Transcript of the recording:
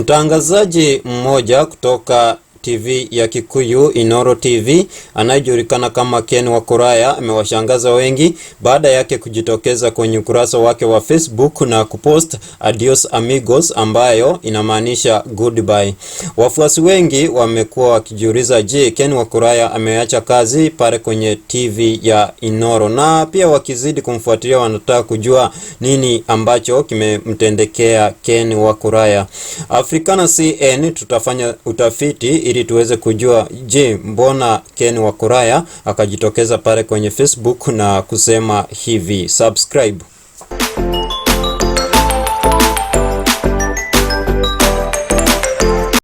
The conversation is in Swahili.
Mtangazaji mmoja kutoka TV ya Kikuyu Inoro TV anayejulikana kama Ken Wakuraya amewashangaza wengi baada yake kujitokeza kwenye ukurasa wake wa Facebook na kupost "Adios amigos", ambayo inamaanisha goodbye. Wafuasi wengi wamekuwa wakijiuliza, je, Ken Wakuraya ameacha kazi pale kwenye TV ya Inoro? Na pia wakizidi kumfuatilia wanataka kujua nini ambacho kimemtendekea Ken Wakuraya. Africana CN tutafanya utafiti ili tuweze kujua, je, mbona Ken Wakuraya akajitokeza pale kwenye Facebook na kusema hivi. Subscribe.